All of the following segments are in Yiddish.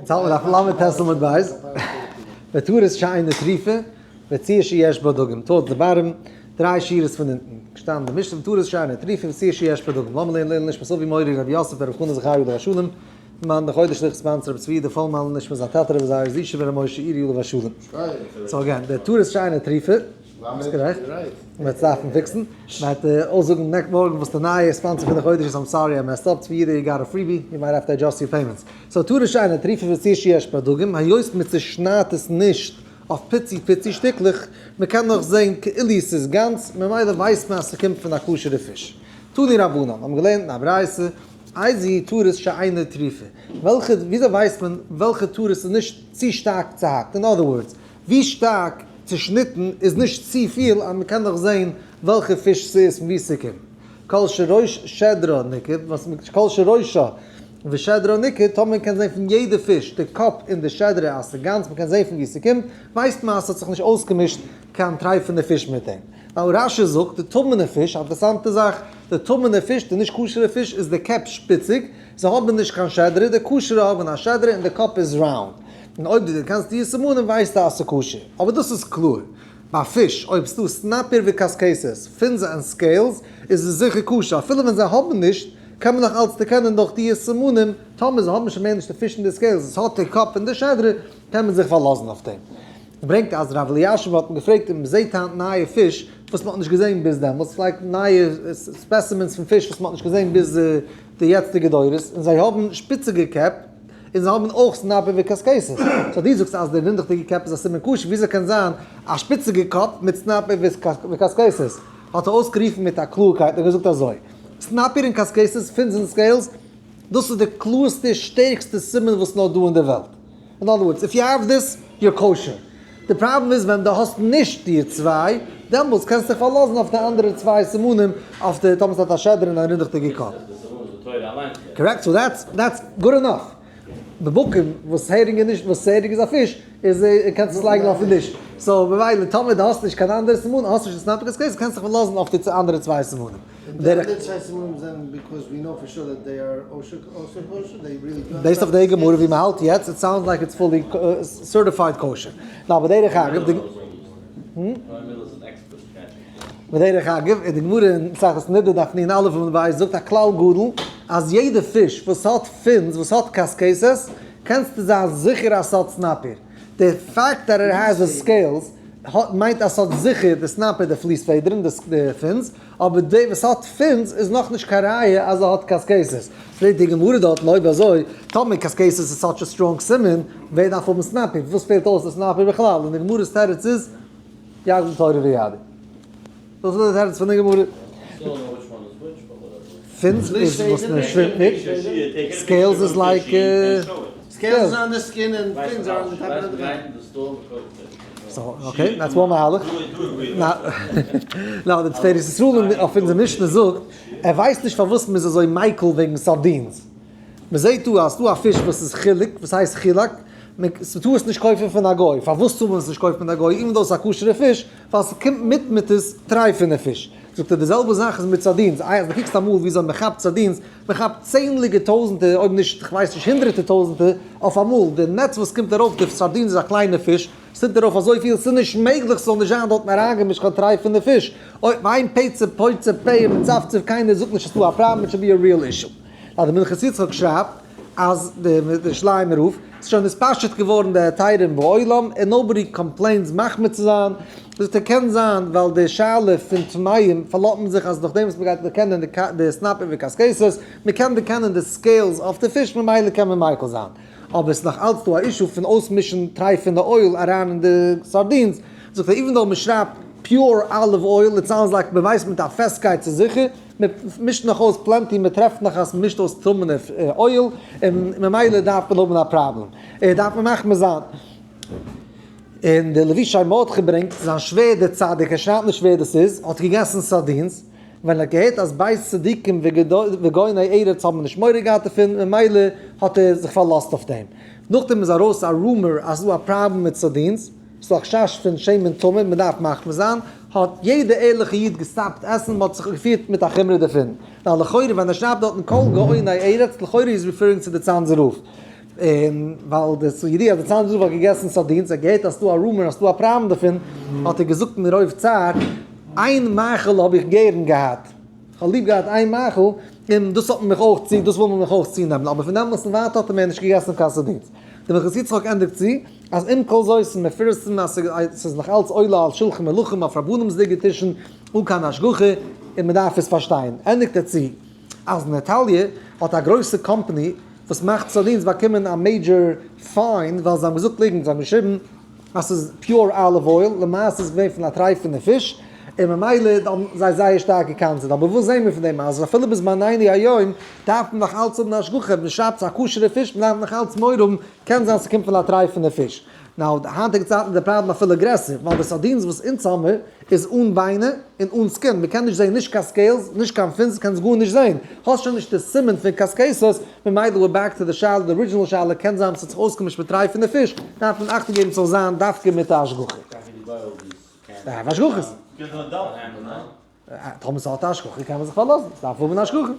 צאלט מען אויף ל' ט' עמוד ב', וטרית שאינה טריפה, ורצועה שיש בה דגים, towards the bottom, דריי שורות פון אונטן, געשטאנען די משנה, וטרית שאינה טריפה, ורצועה שיש בה דגים, לאמיר לערנען לעילוי נשמת אבי מורי רבי יוסף ברב חנא זכריה עליו השלום, מאן דחודש ליכט sponsor רבי צבי די פולמאן נשמת זיין טאטע רבי זייער זישע בן רבי משה אירי עליו השלום. So again, די טרית שאינה טריפה. ביסט גערעכט. מ'וועט עס דארפן fix ן. מ'וועט אויסזאגן next מארגן וואס די נייע sponsor פון די חודש איז I'm sorry I messed up, צבי אידא you got a freebie, you might have to adjust your payments. So טרית שאינה טריפה ורצועה שיש בה דגים, היות מ'צושניידט עס נישט אויף פיצי פיצי שטיקלעך, מ'קען נאך זען כאילו ס'איז גאנץ, ממילא ווייסט מען אז ס'קומט פון א כשר'ע פיש. תנו רבנן, האבן געלערנט אין א ברייתא, איזוהי טרית שאינה טריפה, וועלכע, וויאזוי ווייסט מען וועלכע טרית איז נישט צו שטארק צוהאקט, in other words, ווי שטארק צושניטן איז נישט צופיל אז מ'קען נאך זעהן וועלכע פיש ס'איז פון וואו ס'קומט. כל שראש שדרה ניכר, וואס כל שראשה ושדרה ניכר, טאמער מ'קען זעהן פון יעדע פיש די קאפ און די שדרה אז ס'גאנץ, מ'קען זעהן פון וואו ס'קומט, ווייסט מען אז ס'האט זיך נישט אויסגעמישט קיין טרייפענע פיש מיט דעם. ווייל רש"י זאגט די טמא'נע פיש, א אינטערעסאנטע זאך, די טמא'נע פיש, די נישט כשר'ע פיש איז די קעפ שפיציג, זיי האבן נישט קיין שדרה, די כשר'ע האבן א שדרה און די קאפ איז round. און אויב דו דערקענסט די סימנים ווייסטו אז ס'כשר. אבער דאס איז קלאר. ביי פיש, אויב ס'דא סנפיר וקשקשת, fins און scales, איז עס זיכער כשר. אפילו ווען זיי האבן נישט, קען מען נאך אלץ דערקענען דורך די סימנים, טאמער זיי האבן שוין מער נישט די פיש און די scales, עס האט די קאפ און די שדרה, קען מען זיך פארלאזן אויף דעם. ברענגט אז רב אלישיב האט אים געפרעגט אויב מ'זעט היינט נייע פיש וואס מ'האט נישט געזען ביז דעמאלטס, like נייע specimens פון פיש וואס מ'האט נישט געזען ביז די יעצטיגע דורות, און זיי האבן שפיציגע קעפ, און זיי האבן אויך סנפיר וקשקשת. So דו זאגסט אז די רינדעכדיגע קעפ איז א סימן כשר, וויאזוי קען זיין א שפיציגע קאפ מיט סנפיר וקשקשת? האט ער אויסגערופן מיט א קלארקייט און געזאגט אזוי, סנפיר און קשקשת, fins און scales, דאס איז די קלארסטע שטערקסטע סימן וואס נאר דא אין די וועלט. In other words, if you have this, you're kosher. די פראבלעם איז ווען דו האסט נישט די צוויי, דעמאלטס קענסטו דיך פארלאזן אויף די אנדערע צוויי סימנים, אויף די טאמער ס'האט א שדרה און א רינדעכדיגע קאפ. Correct, so that's that's good enough. בקבוקים וואס הערינג איז נישט, וואס הערינג איז א פיש, איז קענסט עס לייגן אויפן דיש. So ממילא טאמער דו האסט נישט קיין אנדערע סימנים, האסט נישט די סנפיר וקשקשת, קענסט דיך פארלאזן אויף די אנדערע צוויי סימנים. די אנדערע צוויי סימנים זענען because we know for sure that they are אסור kosher, they really do have. Based אויף די גמרא ווי מען האלט יעצט, it sounds like it's fully certified kosher. נאר בדרך אגב, די. בדרך אגב, אין די גמרא אין מסכת נדה דף נ א עמוד ב' זאגט א כלל גדול, אז יעדע פיש וואס האט fins, וואס האט קשקשת, קענסטו זיין זיכער אז ס'האט סנפיר. די fact that it has the scales מיינט אז ס'האט זיכער די סנפיר די פליס פעדערן, די fins, אבער די וואס האט fins איז נאכנישט קיין ראיה אז ער האט קשקשת. פרעגט די גמרא דארטן אויב אזוי, טאמער קשקשת איז such a strong סימן, ווער דארף האבן סנפיר? וואס פעלט אויס די סנפיר בכלל? און די גמרא'ס תירוץ איז, יגדיל תורה ויאדיר. דאס איז די תירוץ פון די גמרא. Fins איז וואס מען שווימט מיט, scales איז like. Scales is on the skin and fins are on the top of the back. So okay, that's one מהלך. נאר די תפארת ישראל אויף אונזער משנה זאגט, ער ווייסט נישט פארוואס מ'איז אזוי מיקל וועגן sardines. מ'זעט דא אז ס'דא א פיש וואס איז חילוק, וואס הייסט חילק, מ'טאר עס נישט קויפן פון א גוי. פארוואס טאר מען עס נישט קויפן פון א גוי, even though ס'איז א כשר'ע פיש? ווייל ס'קומט מיט מיט עס טרייפענע פיש. זאגט ער די זעלבע זאך איז מיט sardines, איי אז דו קוקסט אמאל וויאזוי מ'כאפט sardines, מ'כאפט צענדליגע טויזענטער אויב נישט כ'ווייס נישט הונדרעטער טויזענטער אויף אמאל, די נעץ וואס קומט ארויף די sardines איז א קליינע פיש, ס'קומט ארויף אזויפיל ס'איז נישט מעגליך ס'זאל נישט זיין דארטן אריינגעמישט קיין טרייפענע פיש, אוי ואין פוצה פה ומצפצף קיינער זאגט נישט אז ס'דא א פראבלעם it should be a real issue. ווייל די מנחת יצחק שרייבט אז די ירושלימ'ער רב, ס'איז שוין נתפשט געווארן די היתרים בעולם און nobody complains מחמיר צו זיין, זאגט ער קען זיין ווייל די שאלה פון טמאים פארלאזט מען זיך אז נאכדעם וואס מ'גייט דערקענען די סנפיר וקשקשת, מ'קען דערקענען די scales אויף די פיש ממילא קען מען מיקל זיין. אבער ס'איז נאך אלץ דא א issue פון אויסמישן טרייפענע oil אריין אין די sardines, זאגט ער even though מ'שרייבט pure olive oil it sounds like מ'ווייסט מיט א פעסטקייט ס'איז זיכער, מ'מישט נאך אויס plenty, מ'טרעפט נאך אז מ'מישט אויס טמא'נע oil, און ממילא דארף מען האבן א פראבלעם. דארף מען מחמיר זיין. און דער לבושי מרדכי ברענגט, זיין שווער דער צדיק, ער שרייבט נישט ווער דאס איז, האט געגעסן sardines, ווען ער האט געהערט אז בית צדיקים וגאוני ארץ האבן נישט מורא געהאט דערפון, ממילא האט ער זיך פארלאזט אויף דעם. נאכדעם איז ארויס א rumor אז ס'איז דא א פראבלעם מיט sardines, ס'איז דא א חשש פון שמן טמא, מ'דארף מחמיר זיין, האט. האט יעדע ערליכע איד געסטאפט עסן, מ'האט זיך געפירט מיט א חומרא דערפון. ווייל לכאורה ווען ער שרייבט דארטן כל גאוני ארץ, לכאורה איז referring צו די צאנזער רב. און ווייל די ס'איז ידוע אז די צאנזער רב האט געגעסן sardines, ער האט געהערט אז ס'דא א rumor אז ס'דא א פראבלעם דערפון, האט ער געזאגט מרוב צער, איין מאכל האב איך גערן געהאט, כ'האב ליב געהאט איין מאכל, און דאס האט מען מיך אויך צו, דאס וויל מען מיך אויך צונעמען, אבער פון דעמאלטס און ווייטער האט ער מער נישט געגעסן קיין sardines. די מנחת יצחק ענדיגט צו, אז עם כל זאת איז מפורסם אז ס'איז נאך אלץ עולה על שלחן מלכים אויף רבנים'סדיגע טישן אן קיין השגחה, און מ'דארף עס פארשטיין. ענדיגט ער צו, אז אין איטאליע האט א גרויסע קאמפאני וואס מאכט sardines באקומען א major fine ווייל זיי האבן געזאגט ליגנט, זיי האבן געשריבן אז ס'איז pure olive oil, למעשה איז געווען פון א טרייפענע פיש, און ממילא האבן זיי זייער שטארק געקנס'עט, אבער וואס זעהן מיר פון דעם אז אפילו בזמנינו היום דארף מען נאך אלץ האבן השגחה, מען שרייבט ס'איז א כשר'ע פיש, מען דארף נאך אלץ מורא האבן, קען זיין ס'קומט פון א טרייפענע פיש. now די היינטיגע צייטן איז די פראבלעם אפילו גרעסער, ווייל די sardines וואס אונז האמיר איז אן ביינער און אן skin, מען קען נישט זעהן נישט קיין scales, נישט קיין fins, קענסט גארנישט זעהן, האסט שוין נישט די סימן פון קשקשת, ממילא we're back to די שאלה, די original שאלה, קען זיין ס'האט זיך אויסגעמישט מיט טרייפענע פיש, דארף מען אכטונג געבן ס'זאל זיין דווקא מיט א השגחה. דארף השגחות. טאמער ס'האט א השגחה קען מען זיך פארלאזן, ס'דארף האבן השגחה.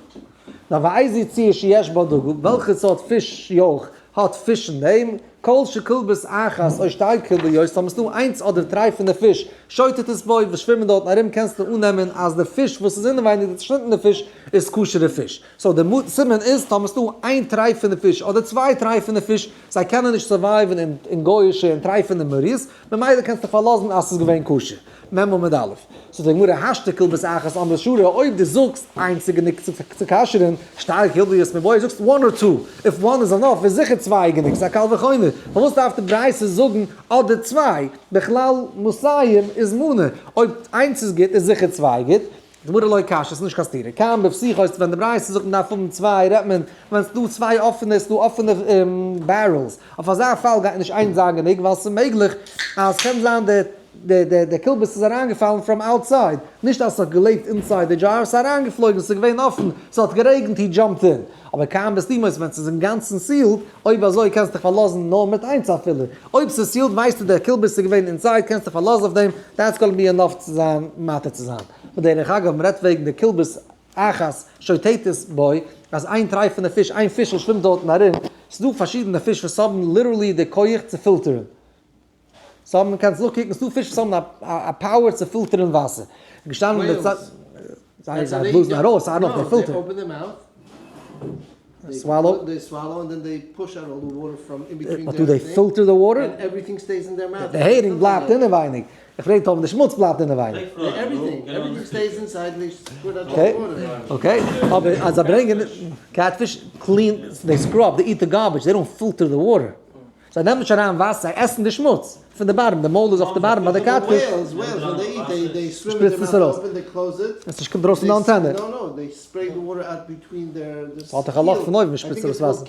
נאר ואיזו צואה שיש בה דגים, וועלכע סארט פיש יויך האט פיש אין דעם, כל שכלבית אחת או שתי כלביות, טאמער ס'דא איינס אדער טרייפענע פיש, שוטטות בו, וואס שווימען דארטן ארום קענסטו אננעמען אז די פיש וואס איז אינעווייניג די צעשניטענע פיש איז כשר'ע פיש. so די סימן איז טאמער ס'דא איין טרייפענע פיש אדער צוויי טרייפענע פיש, זיי קענען נישט survive ן אין גוי'אישע און טרייפענע מריות, ממילא קענסטו פארלאזן אז ס'איז געווען כשר. מ' עמוד א'. זאגט די גמרא השתא כלבית אחת אמרת שרי, אויב דו זאגסט איינס איז גענוג צו כשר'ן, שתי כלביות מיבעיא, זאגסט one or two, if one is enough איז זיכער צוויי גענוג, ס'איז א קל וחומר, פארוואס דארף די ברייתא זאגן אדער צוויי, בכלל מאתים איז מנה, אויב איינס איז גוט איז זיכער צוויי גוט, גמרא לא קשיא, ס'איז נישט קיין סתירה, כאן בפתיחות ווען די ברייתא זאגט מ'דארף האבן צוויי רעדט מען ווען ס'איז דא צוויי אפענע, ס'איז דא אפענע barrels, אויף אזא פאל גייט נישט איינס זיין גענוג ווייל ס'איז מעגליך אז קען זיין די די די די כלבית איז אריינגעפאלן from outside, נישט אז ס'האט געלעבט inside די דזשאר, ס'איז אריינגעפלויגן, ס'איז געווען אפן, ס'האט גערעגנט he jumped in. אבער כאן בסתומות ווען ס'איז אינגאנצן sealed, אויב אזוי קענסטו דיך פארלאזן נאר מיט איינס אפילו. אויב ס'איז sealed ווייסטו דער כלבית איז געווען inside קענסטו דיך פארלאזן אויף דעם, that's gonna be enough צו זיין מתיר צו זיין. בדרך אגב מ'רעדט וועגן די כלבית אחת שוטטת בו, אז איין טרייפענע פיש, איין פישל שווימט דארטן ארום, ס'דא פארשידענע פיש וואס האבן literally די כח צו פילטערן. so מען קען עס נאכקוקן, ס'דא פיש וואס האבן א power צו פילטערן וואסער. געשטאנען אין די צייט. זיי זיי בלאזן ארויס, I don't know if they filter. Swallow. But do they filter the water? די הערינג בלייבט אינעווייניג. איך פרעג אויב די שמוץ בלייבט אינעווייניג. Okay, okay. אבער אז זיי ברענגען catfish clean, they scrub, they eat the garbage, they don't filter the water. זיי נעמען נישט אריין וואסער, זיי עסן די שמוץ פון די bottom, די מויל איז אויף די bottom ביי די catfish, שפריצט עס ארויס, עס נישט קומט ארויס פון די אנטענע. ס'האט דאך א לאך פון אויבן שפריצט ארויס וואסער.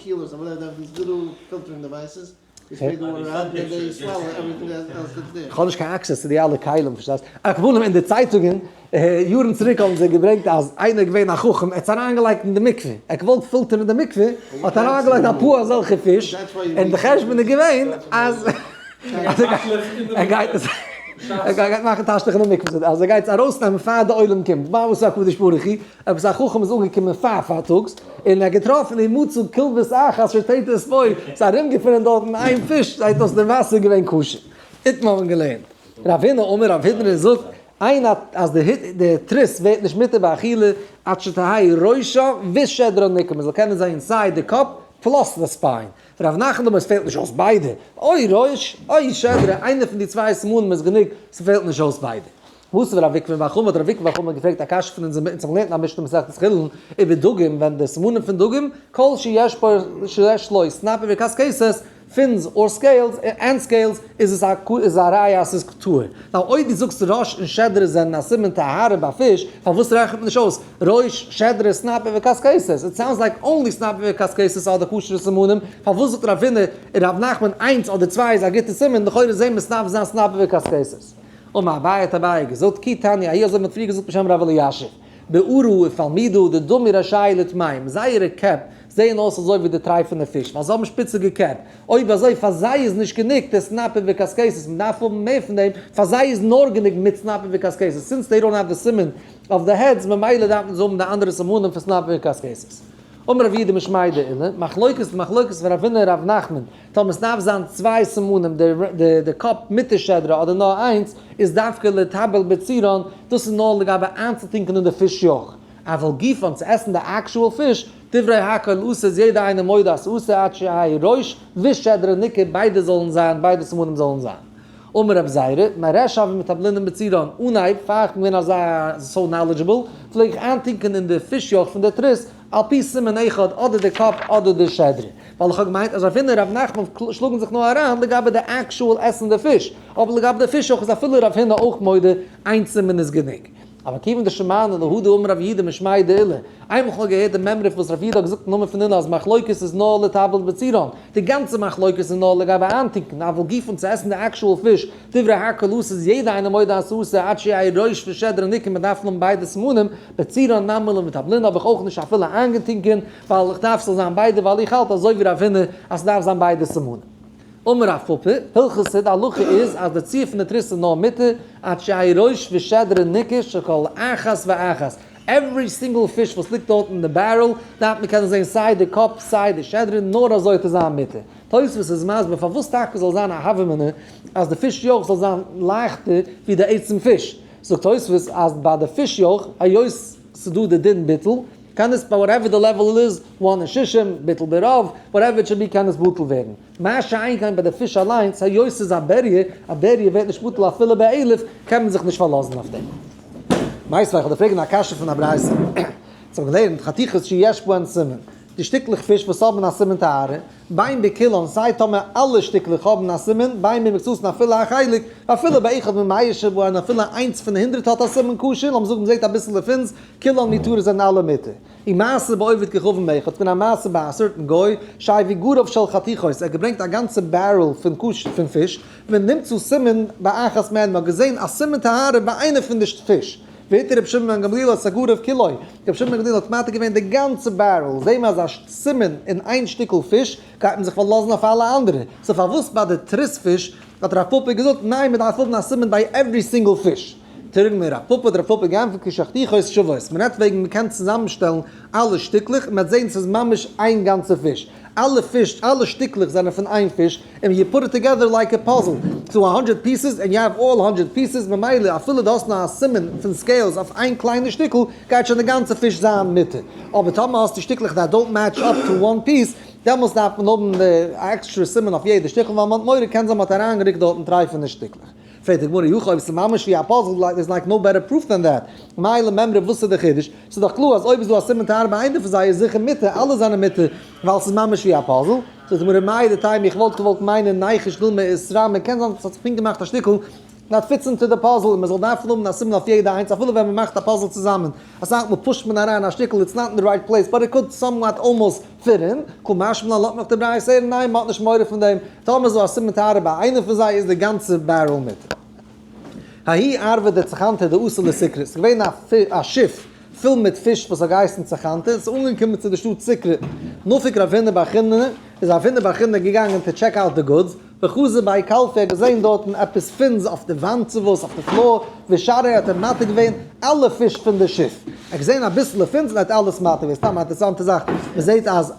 כ'האב נישט קיין access צו די אלע כלים, פארשטייסט? על כל פנים אין די צייטונגען יארן צוריק האבן זיי געברענגט אז איינער איז געווען א חכם, ער האט עס אריינגעלייגט אין די מקווה, ער האט געוואלט פילטערן די מקווה, האט ער אריינגעלייגט אפאר אזעלכע פיש, און די חשבון איז געווען אז ער גייט עס ער גייט מאכן תשליך אין די מקווה, אז ער גייט עס ארויסנעמען פאר די עולם קומט, מה עשה הקדוש ברוך הוא, עפעס א חכם איז אנגעקומען פאר פארטאגס, און ער האט געטראפן ומצא כלבית אחת שוטטת בו, ס'איז ארומגעפונען דארטן איין פיש, זעהט אויס די וואסער איז געווען כשר. איתמר האט מען געלערנט. רב הונא אמר רב הונא זאגט, אין אז די די תריס ווערט נישט מותר באכילה עד שתהא ראשה ושדרה ניכר, מען זאל קענען זעהן סיי די קאפ plus די spine. רב נחמן אמר עס פעלט נישט אויס ביידע, או ראש או שדרה, איינע פון די צוויי סימנים איז גענוג, ס'פעלט נישט אויס ביידע. וואס איז רב עוקבא בר חמא האט רב עוקבא בר חמא געפרעגט א קשיא פון אונזער אונז האבן געלערנט אין א משנה מסכת חולין איבער דגים ווען די סימנים פון דגים כל שיש בו שיש לו סנפיר וקשקשת fins or scales and scales איז עס א איז א ראיה אז ס'איז טהור. now אויב דו זאגסט ראש און שדרה זענען א סימן טהרה ביי פיש פארוואס רעכנט מען נישט אויס ראש שדרה סנפיר וקשקשת? It sounds like only סנפיר וקשקשת are די כשר'ע סימנים, פארוואס זאגט רב הונא און רב נחמן איינס אדער צוויי איז א גוטע סימן, לכאורה זעהן מיר ס'דארף זיין סנפיר וקשקשת. אמר אביי האט אביי געזאגט, כי תניא ההיא אזוי האט מען פריער געזאגט בשם רב אלישיב, בערא ופלמידא דדמו רישייהו לטמאים, זייערע קעפ זעען אויס אזוי ווי די טרייפענע פיש, ווייל זיי האבן שפיציגע קעפ. אויב אזוי פאר זיי איז נישט גענוג די סנפיר וקשקשת, מען דארף האבן מער פון דעם, פאר זיי איז נאר גענוג מיט סנפיר וקשקשת, since they don't have די סימן אויף די heads, ממילא דארפן זיי האבן די אנדערע סימנים פון סנפיר וקשקשת. אמר רב יהודה משמיה דעולא, מחלוקת מחלוקת פון רב הונא און רב נחמן, טאמער סדארף זיין צוויי סימנים די קאפ מיט די שדרה אדער נאר איינס, איז דווקא לטבל בצירן, דאס איז נאר לגבי איינצוטונקען אין די פיש יוך, אבל גופן צו עסן די actual פיש, דברי הכל אסור איז יעדער איינער מודה אז ס'אסור עד שיהא ראש ושדרה ניכר ביידע זאלן זיין ביידע סימנים זאלן זיין. אמר רב זירא, מריש הוו מטבלינן בצירן, אנהייב פאר איך בין געווען אזא so knowledgeable, פלעג איך איינטונקען אין די פיש יוך פון די טריס, על פי סימן אחד אדער די קאפ אדער די שדרה, ווייל איך האב געמיינט אז רב הונא און רב נחמן שלאגן זיך נאר אריין לגבי די actual עסן די פיש, אבער לגבי די פיש יוך איז אפילו רב הונא אויך מודה איין סימן איז גענוג. אבער כיוון דשמענא להא דאמר רב יהודה משמיה דעולא, איינמאל כ'האב געהערט די מימרא וואס רב יהודה האט געזאגט אין נאמען פון עולא אז מחלוקת איז נאר לטבל בצירן, די גאנצע מחלוקת איז נאר לגבי איינטונקען, אבל גופן צו עסן די actual פיש, דברי הכל אסור איז יעדע איינער מודה אז ס'אסור עד שיהא ראש ושדרה ניכר מען דארף האבן ביידע סימנים, בצירן נמי לא מטבלינן האב איך אויך נישט אפילו איינגעטונקען, ווייל איך דארף ס'זאל זיין ביידע ווייל איך האלט אזוי ווי רב הונא אז ס'דארף זיין ביידע סימנים. אמר רב פפא, הלכתא, די הלכה איז אז די ציור פון די תריס איז נאר מותר עד שיהא ראש ושדרה ניכר של כל אחת ואחת, every single פיש וואס ליגט דארט אין די barrel דארף מען קענען זען סיי די קאפ סיי די שדרה, נאר אזוי וועט עס זיין מותר. תוספות איז מסביר פארוואס טאקע זאל זיין א הוה אמינא אז די פיש יויך זאל זיין לייכטער ווי די עצם פיש, זאגט תוספות אז ביי די פיש יויך היות ס'דא די דין ביטול, קען עס ביי whatever די level איז, one אין שישים, ביטול ברוב, whatever it should be קען עס בטל ווערן. מה שאין כן ביי די פיש אליינס, היות ס'איז א בריה, א בריה ווערט נישט בטל אפילו באלף, קען מען זיך נישט פארלאזן אויף דעם. מיתיבי, איך וועל דיר פרעגן א קשיא פון א ברייתא. אונז האבן געלערנט חתיכות שיש בהן סימן, די שטיקלעך פיש וואס האבן א סימן טהרה, בין בכולן, סיי טאמער אלע שטיקלעך האבן א סימן, בין במקצתן אפילו א חלק, ואפילו באחד ממאה שבהן אפילו איינס פון הונדרעט האט א סימן כשר, לאמיר זאגן מ'זעט אביסל fins, כולן מותרות זענען אלע מותר. ומעשה בעובד כוכבים אחד, ס'געווען א מעשה ביי א certain גוי, שהביא גרף של חתיכות, ער האט געברענגט א גאנצע barrel פון כשר פון פיש, ונמצא סימן באחת מהן, מ'האט געזען א סימן טהרה ביי איינע פון די פיש. והתיר רבי שמעון בן גמליאל את הגרף כולו, רבי שמעון בן גמליאל האט מתיר געווען די גאנצע barrel, זעהן מיר אז א סימן אין איין שטיקל פיש גייט מען זיך פארלאזן אויף אלע אנדערע, so פארוואס ביי די טריס פיש האט רב פפא געזאגט ניין מען דארף האבן א סימן ביי every single פיש? תרגמא רב פפא האט רב פפא געענטפערט כשחתיכות שוות, מען רעדט וועגן מען קען צוזאמשטעלן אלע שטיקלעך און מען וועט זעהן ס'איז ממש איין גאנצע פיש, אלע פיש, אלע שטיקלעך זענען פון איין פיש, און you put it together like a puzzle, so א הונדרעט pieces and you have all hundred pieces, ממילא אפילו דו האסט נאר א סימן פון scales אויף איין קליינע שטיקל, גייט שוין די גאנצע פיש זיין מותר. אבער טאמער האסטו שטיקלעך that don't match up to one piece, דעמאלס דארף מען האבן די עקסטרע סימן אויף יעדע שטיקל, ווייל מען האט מורא קען זיין מען האט אריינגערוקט דארטן טרייפענע שטיקלעך. פרעגט די גמרא, אי הכי אויב ס'איז ממש ווי א puzzle, like there's like no better proof than that, מאי למימרא וואס איז די חידוש? ס'איז דאך קלאר אז אויב איז דא א סימן טהרה ביי איינער פון זיי איז זיכער מותר, אלע זענען מותר, ווייל ס'איז ממש ווי א פאזל. זאגט די גמרא, מהו דתימא איך וואלט געוואלט מיינען ניחוש דילמא איתרמי, קען זיין ס'האט זיך פונקט געמאכט א שטיקל that fits into the puzzle און מ'זאל דארפן האבן א סימן אויף יעדע איינס אפילו ווען מ'מאכט א פאזל צוזאמען, אסאך מאל push ט מען אריין א שטיקל it's not in the right place but it could somewhat almost fit in, קא משמע לן לאזט מיך די ברייתא הערן ניין מ'האט נישט מורא פון דעם, טאמער איז דא א סימן טהרה ביי איינע פון זיי איז די גאנצע barrel מותר. ההוא ערבא דצחנתא דאתא לסיקרא, ס'איז געווען א שיף פול מיט פיש וואס האט געהייסן צחנתא, ס'איז אנגעקומען צו די שטאט סיקרא, נפק רב הונא בר חיננא, איז רב הונא בר חיננא געגאנגען to check out the goods, וחזא בההוא קלפא, ער האט געזען דארטן עפעס fins אויף די וואנט צו וואס, אויף די floor, ושרי האט ער מתיר געווען אלע פיש פון די שיף, ער האט געזען אביסעלע fins און ער האט אלעס מתיר געווען, סתם א אינטערעסאנטע זאך, מען זעט אז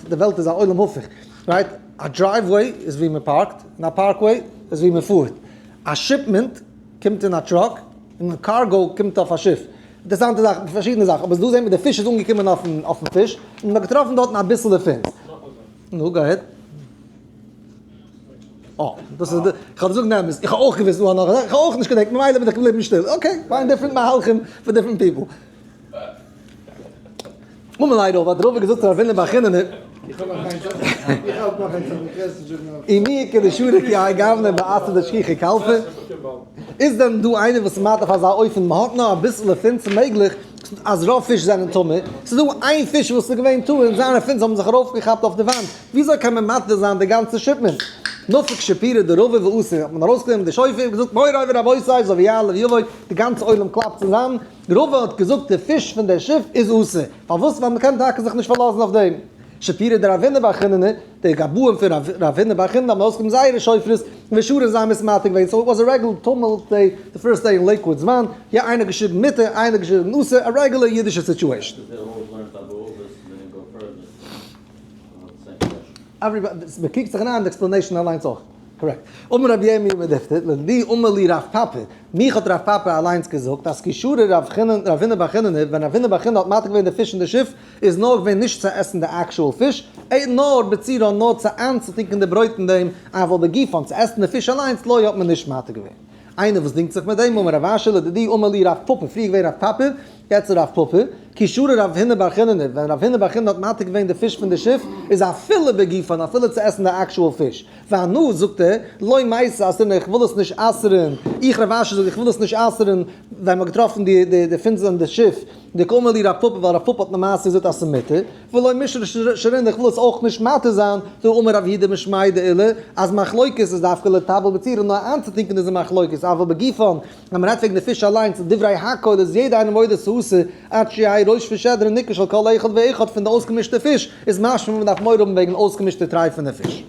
די וועלט איז א עולם הפוך, right? א driveway איז ווי מען park ט, און א parkway איז ווי מען פארט, א shipment קומט אין א truck, און cargo קומט אויף א שיף, אינטערעסאנטע זאך, פארשידענע זאכן, אבער דא זעט מען די פיש איז אנגעקומען אויפן פיש, און מען האט געטראפן דארטן אביסעלע fins. נו, go ahead. אה, דאס איז די, איך האב געזאגט די אמת, איך האב אויך געוואוסט דא נאך א זאך, איך האב אויך נישט געדענקט, ממילא בין איך געבליבן שטיל. okay, fine, different מהלכים פאר different people. אמר ליה רבא, האט רבא געזאגט צו רב הונא בר חיננא, איך האב נאך איינס, איך האלט נאך איינס אויף, איך ווייס נישט זאגן אויף. אי מי איכא דשרי כי האי גוונא באתרא דשכיחא קלפא, איז דען דא איינער וואס מאכט אויף אזא אופן, מען האט נאר אביסעלע fins מעגליך אז רוב פיש זענען טמא, ס'איז דא איין פיש וואס איז געווען טהור און זיינע fins האבן זיך ארויפגעכאפט אויף די וואנט, וויאזוי קען מען מתיר זיין די גאנצע shipment? נפק שפירא דרבא ואתא, האט מען ארויסגענומען די שופר און געזאגט מוריי ורבותי אזוי ווי יעלה ויבוא, די גאנצע עולם קלאפט צוזאם, רבא האט געזאגט די פיש פון דער שיף איז אסור, פארוואס? ווייל מען קען טאקע זיך נישט פארלאזן אויף דעם. שפירא דרבינא בר חיננא, די גבאים פון רב הונא בר חיננא האבן ארויסגענומען זייערע שופרות, ושרו זיי האבן עס מתיר געווען, so it was a regular טומל day, the first day אין לעיקוואוד זמן, יא איינער האט געשריבן מותר, איינער האט געשריבן אסור, א regular אידישע situation. מ'קוקט זיך אריין די explanation אליינס אויך. Correct. אמר רבי ירמי' מדיפתי, לדידי אמר לי רב פפא, מיך האט רב פפא אליינס געזאגט אז כי שרא רב הונא בר חיננא, ווען רב הונא בר חיננא האט מתיר געווען די פיש אין די שיף, איז נאר געווען נישט צו עסן די actual פיש, נאר בצירן נאר צו איינצוטונקען די ברויט אין דעם, אבל בגופן צו עסן די פיש אליינס לא האט מען נישט מתיר געווען. איינער וואס דינגט זיך מיט דעם, אמר רב אשי לדידי אמר לי רב פפא, פריער געווען רב פפא, יעצט רב פפא, כי שרא רב הונא בר חיננא, ווען רב הונא בר חיננא האט מתיר געווען די פיש פון די שיף, איז אפילו בגופן, אפילו צו עסן די actual פיש. ואנא, זאגט ער, לא מייתי אסרינן, איך וויל עס נישט אסר'ן, איך רב אשי זאג איך וויל עס נישט אסר'ן, ווען מ'האט געטראפן די די די פינזל אין די שיף, דקאמר לי רב פפא, ווייל רב פפא האט למעשה געזאגט אז ס'איז מותר, ולא מישרא שרינן, איך וויל עס אויך נישט מתיר זיין, דאמר רב יהודה משמיה דעולא, אז מחלוקת איז דווקא לטבל בצירן, נאר איינצוטונקען איז די מחלוקת, אבל בגופן, ווען מ'רעדט וועגן די פיש אליינס, דברי הכל איז יעדער איינער מודה ס'אסור, עד שיהא ראש ושדרה ניכר של כל אחד ואחד פון די אויסגעמישטע פיש, איז משמע מ'דארף מורא האבן וועגן אויסגעמישטע טרייפענע פיש.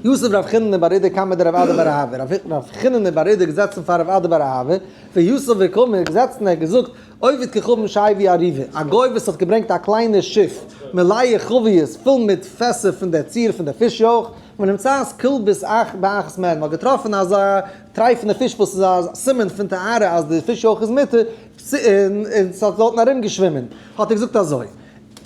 יתיב רב חיננא בר אידי קמיה דרב אדא בר אהבה, רב חיננא בר אידי געזעצן פאר רב אדא בר אהבה, ויתיב וקאמר געזעצן ער האט געזאגט, עובד כוכבים שהביא אריבה, א גוי וואס האט געברענגט א קליינע שיף, מלאה חביות, פול מיט פעסער פון דער ציר פון דער פיש יאך, ונמצאת כלבית אח באחת מהן, מ'האט געטראפן אזא טרייפענע פיש וואס איז א סימן פון טהרה אז די פיש יאך איז מותר, און ס'האט דארטן ארומגעשווימען, האט ער געזאגט אזוי.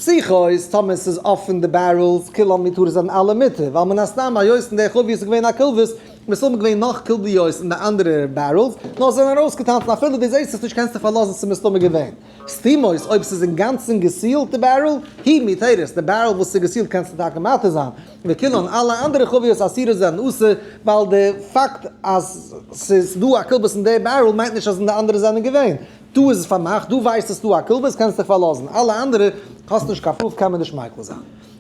פתוחות, טאמער ס'איז אפען די barrels, כולן מותרות זענען אלע מותר, ווייל מן הסתם היות אין די חבית איז געווען א כלבית, מסתמא געווען נאך כלביות אין די אנדערע barrels, נאר זיי זענען ארויסגעטאנצן אפילו דו זעסט עס נישט קענסטו פארלאזן ס'איז מסתמא געווען. סתומות, אויב ס'איז אינגאנצן געסילט די barrel, היא מותרת, די barrel וואס איז געסילט קענסטו טאקע מתיר זיין, וכולן אלע אנדערע חביות אסורות זענען אסור, ווייל די פאקט אז ס'איז דא א כלבית אין די barrel מיינט נישט אז אין די אנדערע זענען געווען. דא איז עס פארמאכט, דא ווייסט עס דא א כלבית קענסט דיך פארלאזן, אלע אנדערע האסט נישט קיין proof קען מען נישט מיקל זיין.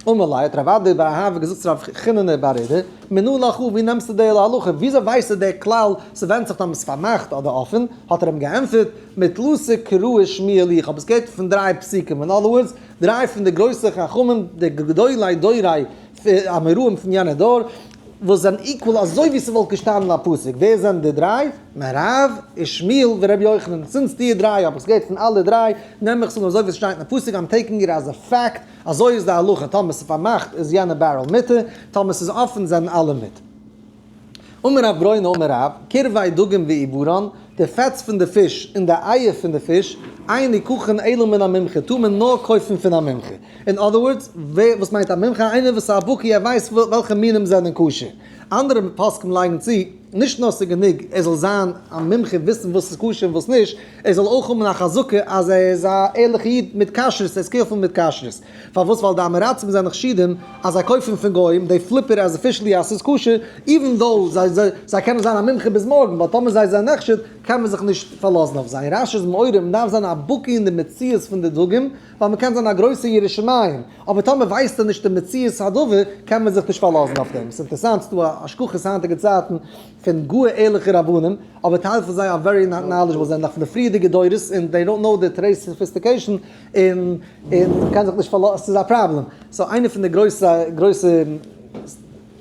אמר ליה האט רב אדא בר אהבה געזאגט צו רב חיננא בר אידי, מנא לך ווי נעמסטו די להלכה, וויאזוי ווייסטו די כלל ס'ווענדט זיך טאמער ס'איז פארמאכט אדער אפען, האט ער אים געענטפערט, מתלתא קראי שמיע לי, איך האב עס געהערט פון דריי פסוקים, אין other words, דריי פון די גרויסע חכמים, די גדולי דורי האמוראים פון יענע דור, וואס זענען equal אזוי ווי ס'וואלט געשטאנען א פסוק, ווער זענען די דריי? רב, ושמואל ורבי יוחנן, since די דריי האב איך עס געהערט פון אלע דריי, נעם איך עס אן אזוי ווי ס'שטייט אין פסוק, I'm taking it as a fact, אזוי איז די הלכה, טאמער ס'איז פארמאכט איז יענע barrel מותר, טאמער ס'איז אפען זענען אלע מותר. אמר רב ברוינא אמר רב, קרבי דגים ועיברן, די פעטס פון די פיש און די אייער פון די פיש, אין נלקחין אלא מן המומחה, טאר מען נאר קויפן פון א מומחה. אין other words, ווער, וואס מיינט א מומחה? איינער וואס איז א בקי, ער ווייסט וועלכע מינים זענען כשר. אנדערע פוסקים לייגן צו, נישט נאר ס'איז גענוג ער זאל זיין א מומחה וויסן וואס איז כשר און וואס נישט, ער זאל אויך האבן א חזקה אז ער איז א ערליכע איד מיט כשרות, ער איז careful מיט כשרות. פארוואס? ווייל די עם הארצים זענען חשודים אז זיי קויפן פון גוים, they flip it as officially אז ס'איז כשר, even though זיי קענען זיין א מומחה ביז מארגן, but טאמער זיי זענען נחשד קען מען זיך נישט פארלאזן אויף זיי. רש"י איז מעורר, מ'דארף זיין א בקי אין די מציאות פון די דגים, ווייל מ'קען זיין א גרויסע ירא שמים, אבער טאמער ווייסט ער נישט די מציאות הדבר, קען מען זיך נישט פארלאזן אויף דעם. ס'איז אינטערעסאנט, ס'איז דא א השגחות היינטיגע צייטן פון גאר ערליכע רבנים, אבער טייל פון זיי are very not knowledgeable, זענען נאך פון די פריערדיגע דורות און they don't know the today's sophistication, און און מ'קען זיך נישט פארלאזן, ס'איז א פראבלעם. So איינער פון די גרויסע גרויסע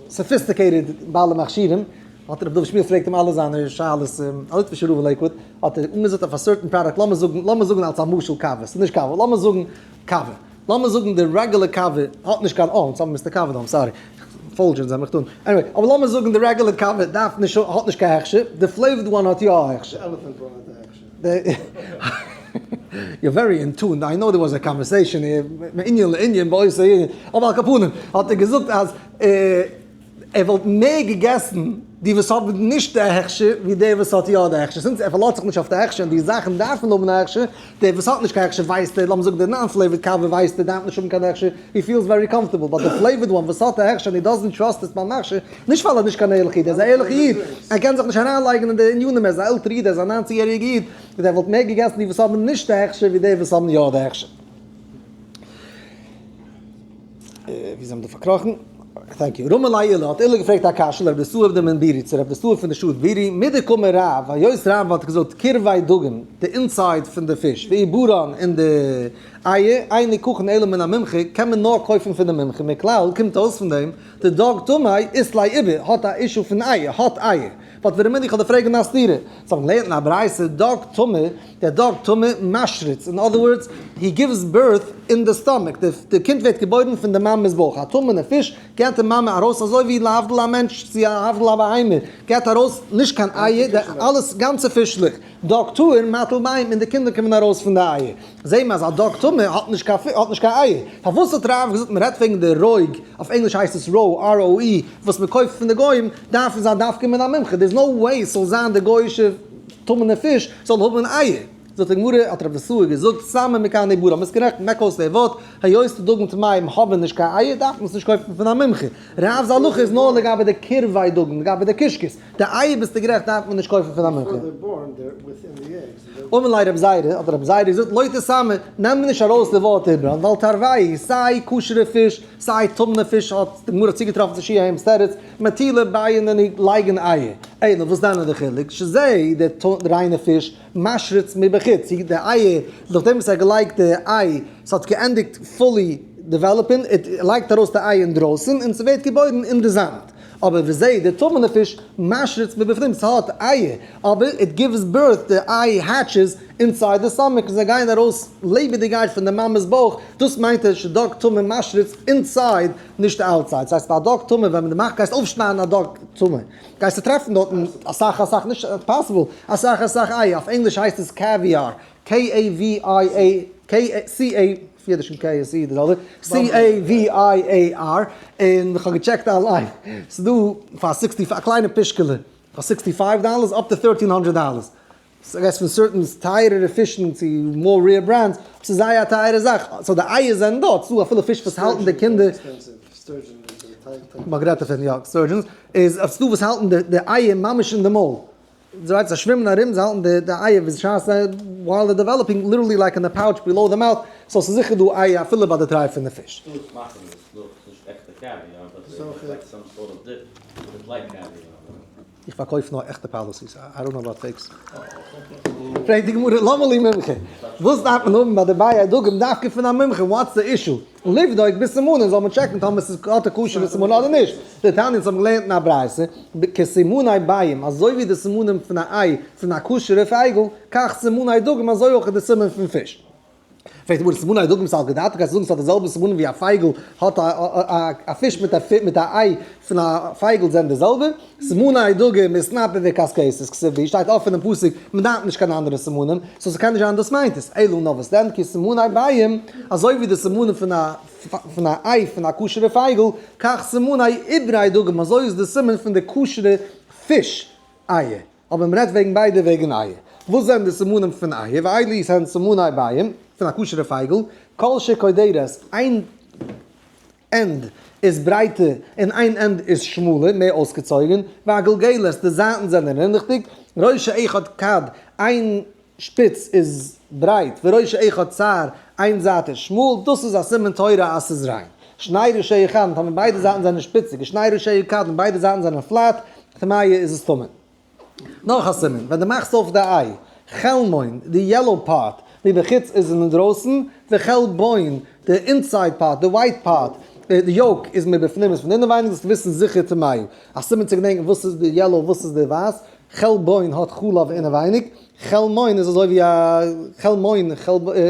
sophisticated בעלי מכשירים, האט רבי דוד שמואל פרעגט אים אלע זיינע שאלות, א ליטווישע רב אין לעיקוואד, האט ער אנגעזאגט אויף א certain product, לאמיר זאגן, לאמיר זאגן אלס א משל קאווע, ס'איז נישט קאווע, לאמיר זאגן קאווע, לאמיר זאגן די regular קאווע האט נישט קיין, אה, אונז האבן Mister קאווע דא, I'm sorry, Folgers האב איך דא, anyway, אבער לאמיר זאגן די regular קאווע דארף נישט, האט נישט קיין הכשר, די flavored one האט יא א הכשר. די elephant one האט א הכשר. You're very in tune, I know there was a conversation here, מענין לענין באותו ענין, אבער על כל פנים האט ער געזאגט אז ער וואלט מער געגעסן די וואס האבן נישט די הכשר ווי דער וואס האט יא די הכשר, since ער פארלאזט זיך נישט אויף די הכשר און די זאכן דארפן האבן א הכשר, דער וואס האט נישט קיין הכשר ווייסט ער, לאמיר זאגן די non flavored קאווע ווייסט ער דארף נישט האבן קיין הכשר, he feels very comfortable, but די flavored one וואס האט א הכשר און he doesn't trust עס ביים מכשיר, נישט ווייל ער איז נישט קיין ערליכע איד, ער איז א ערליכע איד, ער קען זיך נישט אריינלייגן אין די ענינים, ער איז א עלטערע איד, ער איז א ניינציג יעריגע איד, ער וואלט מער געגעסן די וואס האבן נישט די הכשר ווי די וואס האבן יא די הכשר. ווי זענען מיר דא פארקראכן? Thank you. רמי ליה עולא, האט עולא געפרעגט א קשיא לרב דוסתאי דמן בירי, צו רב דוסתאי פון די שטאט בירי, מדקאמר רב, היות רב האט געזאגט קרבי דגים, די inside פון די פיש, ועוברן און די אייער, אין נלקחין אלא מן המומחה, קען מען נאר קויפן פון די מומחה, מכלל קומט אויס פון דעם, דדג טמא אית ליה עובר, האט א issue פון אייער, האט אייער. But ורמינהו איך האב די פרעגן א סתירה. So האבן געלערנט אין א ברייתא דג טמא, דער דג טמא משריץ, in other words, he gives birth in the stomach, די קינד ווערט געבוירן פון די מאמע'ס בויך, א טמא'נע פיש געט די מאמע ארויס אזוי ווי להבדיל א מענטש צו להבדיל א בהמה געט ארויס נישט קיין אייער, די אלעס גאנצע פישלעך, דג טהור מטיל ביעים און די קינדער קומען ארויס פון די אייער. זעהן מיר אז א דג טמא האט נישט קיין האט נישט קיין אייער. פארוואס האט רב געזאגט מען רעדט וועגן די רויג, אויף ענגליש הייסט עס roe, R-O-E, וואס מען קויפט פון די גוים, דארף עס זיין דווקא מן המומחה, there is no way ס'זאל זיין די גוי'אישע טמא'נע פיש זאל האבן אייער. זאגט די גמרא, האט רב דוסתאי געזאגט, סמי מכאן עוברה, מ'איז גערעכט, מעק אויס די ווארט, היות די דגים טמאים האבן נישט קיין אייער דארף מען עס נישט קויפן פון א מומחה. רב'ס הלכה איז נאר לגבי די קרבי דגים, לגבי די קישקעס, די אייער ביסטו גערעכט דארף מען נישט קויפן פון א מומחה. אמר ליה רב זירא, האט רב זירא געזאגט, לא תסמי, נעם נישט ארויס די ווארט עוברן, ווייל תרווייהו, סיי כשר'ע פיש, סיי טמא'נע פיש האט די גמרא צוגעטראפן צו שיעה'ם תירוץ, מטילי ביעין און לייגן אייער. אלא וואס דען איז די חילוק, שזה די ריינע פיש משריץ מבחוץ, די אייער, נאכדעם וואס ער האט געלייגט די איי, ס'האט געענדיגט fully develop ן, ער לייגט ארויס די איי אינדרויסן און ס'ווערט געבוירן אין די זאמד. אבער וזה די טמא'נע פיש משריץ מבפנים, ס'האט אייער, אבער it gives birth, די איי hatches inside די stomach און זיי גייען ארויס לעבעדיגעהייט פון די מאמע'ס בויך, דאס מיינט ער שדג טמא משריץ inside נישט outside, ס'הייסט ביי א דג טמא ווען די מאכט גייסט אויפשניידן א דג טמא גייסטו טרעפן דארטן אסאך אסאך נישט possible אסאך אסאך אייער, אויף ענגליש הייסט עס caviar, K-A-V-I-A K-C-A, אויף אידיש און K-S-E די זעלבע, C-A-V-I-A-R, און כ'האב געטשעקט אנליין, ס'איז דא פאר sixty א קליינע פישקעלע פאר 65 dollars up to 1300 dollars, ס'גייסט פון certain טייערערע פישן צו more rare brands, ס'איז זייער א טייערע זאך, so די אייער זענען דארט, ס'דא אפילו פיש וואס האלטן די קינדער, מ'האט גערעדט דערפון, יא, sturgeons, איז ס'דא וואס האלטן די אייער ממש אין די מויל. זיי ווייט זיי שווימען ארום זיי האלטן די די אייער ווי בשעת זיי while they're developing literally like in the pouch below the mouth, so ס'איז זיכער דא אייער אפילו ביי די טרייפענע פיש. דאס מאכן איז נאך נישט עכטע caviar but they make like some sort of dip with like caviar. איך פארקויף נאר עכטע policies, I don't know about fakes. פרעגט די גמרא למה לי מומחה? וואס דארף מען האבן ביי די ביעי דגים דווקא פון א מומחה? What's the issue? לבדוק בסימנים זאל מען טשעקן טאמער ס'איז האט א כשר'ע סימון אדער נישט. דתניא אונז האבן געלערנט אין א ברייתא, כסימני ביעים, אזוי ווי די סימנים פון א איי פון א כשר'ע פייגל, כך סימני דגים אזוי אויך איז די סימן פון פיש. פרעגט די גמרא, סימני דגים סלקא דעתך, גייסטו זאגן ס'האט די זעלבע סימנים ווי א פייגל האט א פיש מיט א מיט א איי פון א פייגל זענען די זעלבע? סימני דגים איתנפא וקשקשת כתיב בהו שטייט אפען אין פסוק מען דארף נישט קיין אנדערע סימנים, so ס'קען נישט זיין דאס מיינט עס, אלא נאר וואס דען כסימני ביעים, אזוי ווי די סימנים פון א פון א איי פון א כשר'ע פייגל, כך סימני עוברי דגים אזוי איז די סימן פון די כשר'ע פיש אייער, אבער מען רעדט וועגן ביידע וועגן אייער, וואס זענען די סימנים פון אייער, ואלו הן סימני ביעים, פון א כשר'ע פייגל, כל שקודרת, איין end איז ברייטער און איין end איז שמאלער, מער אויסגעצויגן, ועגולגלת, די זייטן זענען רינדעכדיג, ראשה אחד כד, איין שפיץ איז ברייט, וראשה אחד צר, איין זייט איז שמאל, דאס איז א סימן תורה אז ס'איז ריין. שני ראשיה חדין, טאמער ביידע זייטן זענען שפיציג, ושני ראשיה כדין, און ביידע זייטן זענען flat, טמאה איז עס טמא. נאך א סימן, ווען דו מאכסט אויף די איי, חלמון, די yellow part, מבחוץ איז אינדרויסן, וחלבון, די inside part, די white part, די yolk איז מבפנים איז פון אינעווייניג, זאלסטו וויסן זיכער טמאה. א סימן צו געדענקן וואס איז די yellow וואס איז די ווייס, חלבון האט חלב אינעווייניג, חלמון איז אזוי ווי א חלמון,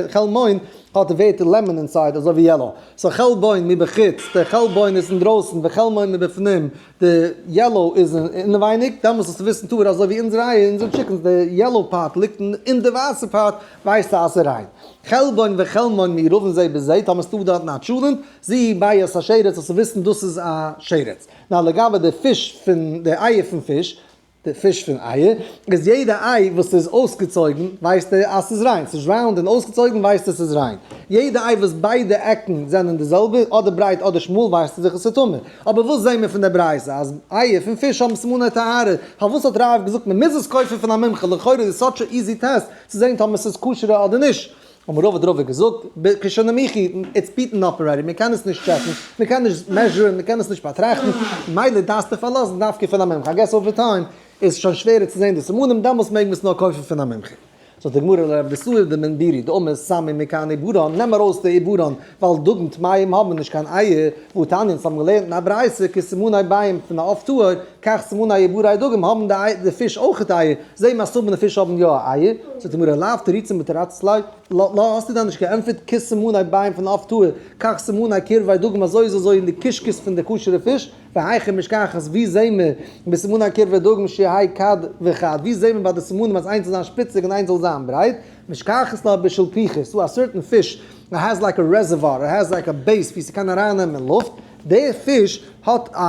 חלמון האט די ווערטער lemon inside אזוי ווי yellow, so חלבון מבחוץ, די חלבון איז אינדרויסן, וחלמון מבפנים, די yellow איז אינעווייניג, דעמאלס זאלסטו וויסן טהור אזוי ווי אונזערע אייער, אונזערע chickens, די yellow part ליגט אין די ווייסע part, ווייסטו אז ס'איז ריין. חלבון וחלמון מעורבין זה בזה, טאמער ס'דא דארטן א טשולענט, זו ביעת השרץ, זאלסטו וויסן דאס איז א שרץ. נאר לגבי די פיש פון די אייער פון פיש, די פיש פון אייער, איז יעדע איי וואס איז אויסגעצויגן ווייסט ער אז ס'איז ריין, ס'איז round און אויסגעצויגן ווייסט ער ס'איז ריין. יעדע איי וואס ביידע עקן זענען די זעלבע, אדער ברייט אדער שמאל ווייסט ער זיך עס איז טמא. אבער וואס זעהן מיר פון די ברייתא אז אייער פון פיש האבן סימני טהרה? פארוואס האט רב געזאגט מ'מוז עס קויפן פון א מומחה? לכאורה איז such a easy test צו זעהן טאמער ס'איז כשר'ע אדער נישט. אמר רבא האט רבא געזאגט, כשנמיכי, it's beaten up already, מען קען עס נישט טשעקן, מען קען נישט measure ן, מען קען עס נישט באטראכטן, מילא דארפסטו פארלאזן דווקא פון א מומחה, I guess over time איז שוין שווערער צו זען די סימנים, דעמאלס מעג מען עס נאר קויפן פון א מומחה. זאגט די גמרא לרב בסעיף דמן בירי דאמר סמי מכאן עיבורן, נעם ארויס די עיבורן, ווייל דגים טמאים האבן נישט קיין אייער, והתניא אונז האבן געלערנט אין א ברייתא כסימני ביעים פון א עוף טהור, כך סימני עיבורי דגים האבן די פיש אויכעט אייער, זעה מסתמא די פיש האבן יא אייער, זאגט די גמרא לאו תריצים מתרצת ליה, לא האסטו דען נישט געענטפערט כסימני ביעים פון עוף טהור, כך סימני קרבי דגים אזוי איז אזוי אין די קישקעס פון די כשר'ע פיש, והיכא משכחת ווי זעהן מיר בסימני קרבי דגים שיהא חד וחד, ווי זעהן מיר ביי די סימנים אז איינס זאל זיין שפיציג און איינס זאל זיין ברייט, משכחת לה בשלפוחית, ס'דא א certain פיש that has like a reservoir, it has like a base ווי ס'קען ארייננעמען לופט, די פיש האט א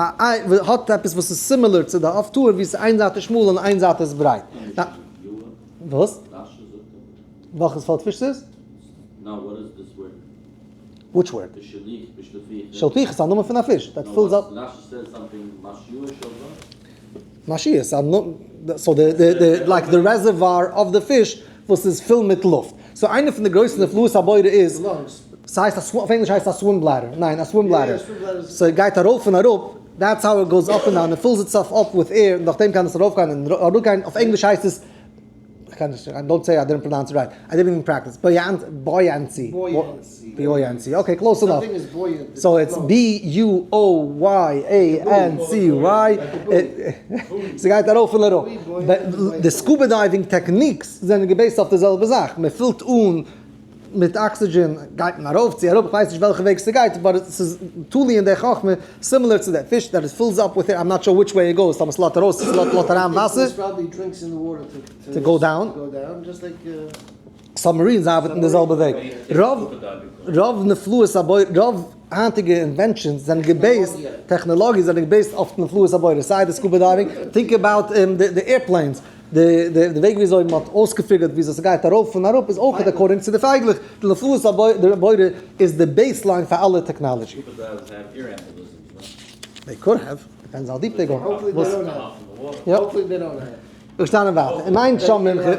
האט עפעס וואס איז similar צו די עוף טהור ווי ס'איז איין זייט איז שמאל און איין זייט איז ברייט. וואס? וועלכע סארט פיש ס'איז? Which word? שלפוחית איז א נאמען פון א פיש that fills up. משיה איז א נאמען, so די די די like די reservoir of די פיש וואס איז פול מיט לופט. so איינע פון די גרויסע נפלאות הבורא איז, ס'הייסט א אויף ענגליש הייסט עס א swim bladder, ניין א swim bladder, ס'גייט ארויף און אראפ, that's how it goes up and down, it fills itself up with air, נאכדעם קען עס ארויפגיין און אראפגיין, אויף ענגליש הייסט עס כ'קען נישט, don't say I didn't pronounce it right, I didn't even practice, buoyancy, buoyancy, okay close enough, so it's B U O Y A N C Y, ס'גייט ארויף און אראפ, די scuba diving techniques זענען גע base ט אויף די זעלבע זאך, מען פילט אן מיט אקסידזשען גייט מען ארויף צו אראפ, כ'ווייס נישט וועלכע וועג ס'גייט, but ס'איז תלוי אין די חכמה, similar צו די פיש that it fills up with air, I'm not sure which way it goes, טאמער ס'לאזט ארויס צו ס'לאזט אריין וואסער. To go down. Submarines ארבעטן די זעלבע וועג. רוב רוב נפלאות הבורא, רוב היינטיגע inventions זענען גע base ט, טעכנאלאגיעס זענען גע base ט אויף נפלאות הבורא, סיי די scuba diving, think about די airplanes, די די וועג וויאזוי מען האט אויסגע figure ט וויאזוי ס'גייט ארויף און אראפ איז אויך according צו די פייגלעך, די נפלאות הבורא איז די baseline פאר אלע technology. They could have, depends how deep they go. געשטאנען ווייטער, אם אין שם מומחה,